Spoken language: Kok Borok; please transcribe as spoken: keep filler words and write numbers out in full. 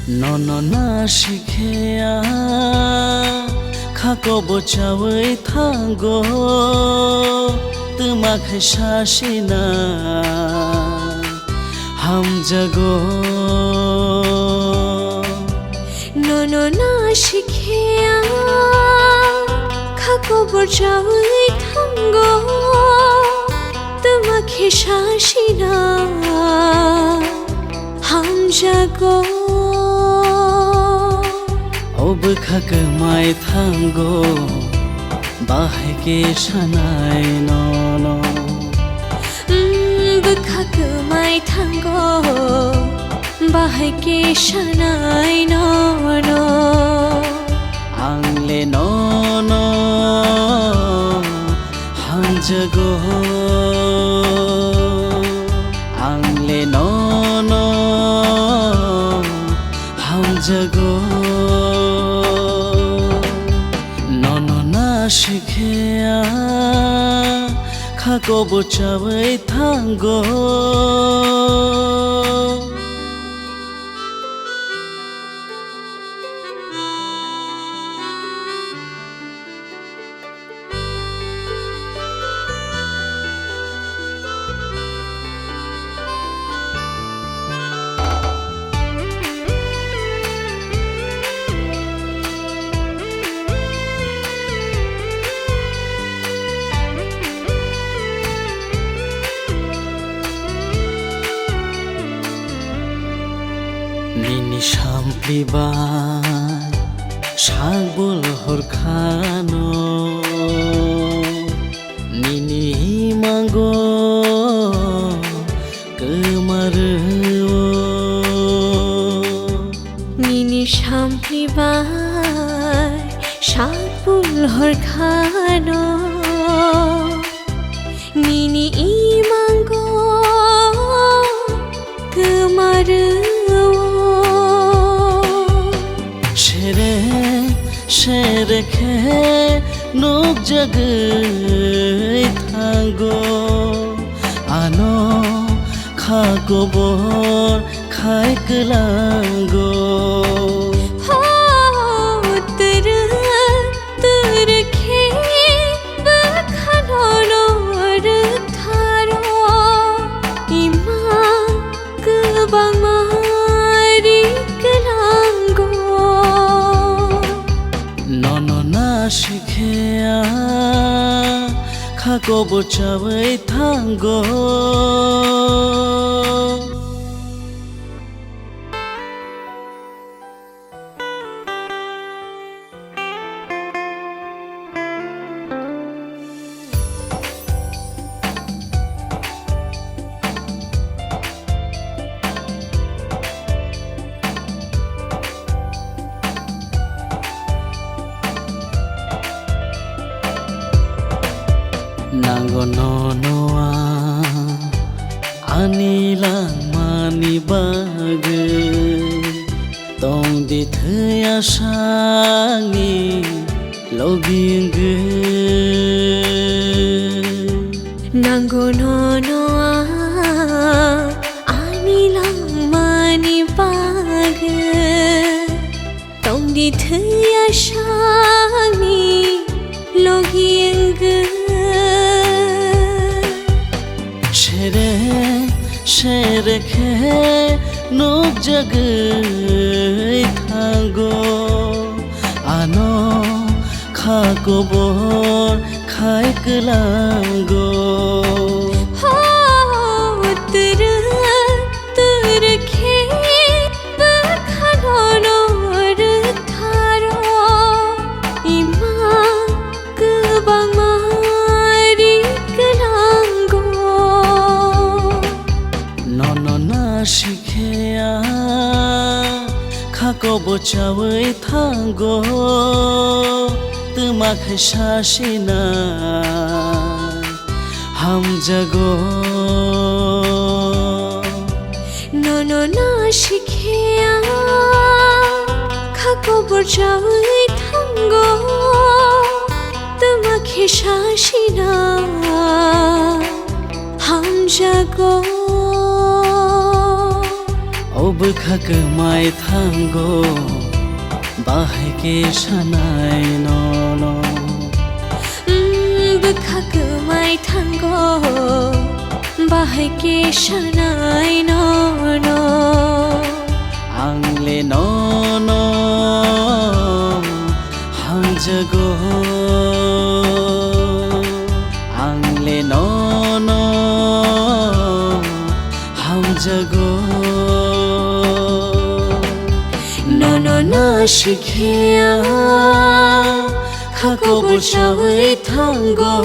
Nono na sikhe a kha kobo chawi thango, twma khe sasina hamjago. Nono na sikhe a kha kobo chawi thango, twma khe sasina hamjago. O bwkha kwmai thango, bahai khe sanai nono. Mm, bwkha kwmai thango, bahai khe sanai nono. Ang le nono hamjago, ang le nono hamjago. Nono na sikhe a kha kobo chawi thango. Nini sampli bai sak bul hor khano, nini imango kwma rwo. Nini sampli bai sak bul hor khano, nini imango kwma rwo. Sere sere khe nukjagwi thango, ano kha kobor khai kwlango. Ho, turu, turu khe bwkhano rwtharo, ima kwbangma ri kwlango. Nono na sikhe a kha kobo chawi thango. Nango nono a ani langmani bagwi, tongdi thwi asangni logi wngwi. Nango nono a ani langmani bagwi, tongdi thwi asangni logi wngwi. Sere sere khe nukjagwi thango, ano kha kobor khai kwlango. Ho, turu, turu khe bwkhano rwtharo, ima kwbangma ri kwlango. Nono na sikhe a kha kobo chawi thango, twma khe sasina hamjago. Nono na sikhe a kha kobor chawi thango, twma khe sasina hamjago. O Bwkha kwmai thango, bahai khe sanai nono. Mm, bwkha kwmai thango, bahai khe sanai nono. Ang le nono hamjago, ang le nono hamjago. Nono nasikhe ang kha kobor chawi thango.